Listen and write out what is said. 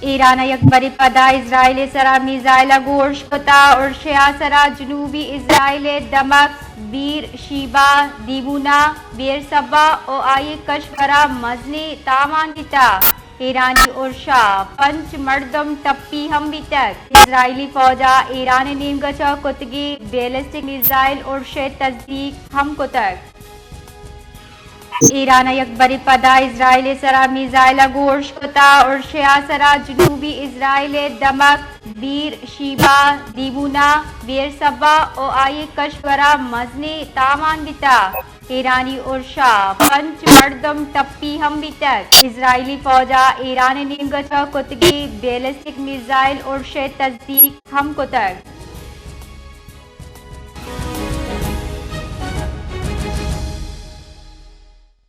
ایران ءَ یک برے پدا اسرائیل ءِ سرا میزائل ءَ گوں ارش کتا۔ ارش ءِ آسرا جنوبی اسرائیل ءِ دمگ، بیر شیبا، دیمونا، بیر سبا ءُ آئی ءِ کشور ءَ مزنیں تاوان بیتا۔ ایرانی ارش ءَ پنچ مردم ٹپی ہم بیتگ۔ اسرائیلی فوج ءَ ایران ءِ نیمگ ءَ چہ کتگیں بیلسٹک میزائل ارش ءِ تصدیق ہم کتگ۔ ایران ءَ یک برے پدا اسرائیل ءِ سرا میزائل ءَ گوں ارش کتا۔ ارش ءِ آسرا جنوبی اسرائیل ءِ دمگ، بیر شیبا، دیمونا، بیر سبا ءُ آئی ءِ کشور ءَ مزنیں تاوان بیتا۔ ایرانی ارش ءَ پنچ مردم ٹپی ہم بیتگ۔ اسرائیلی فوج ءَ ایران ءِ نیمگ ءَ چہ کتگیں بیلسٹک میزائل ارش ءِ تصدیق ہم کتگ۔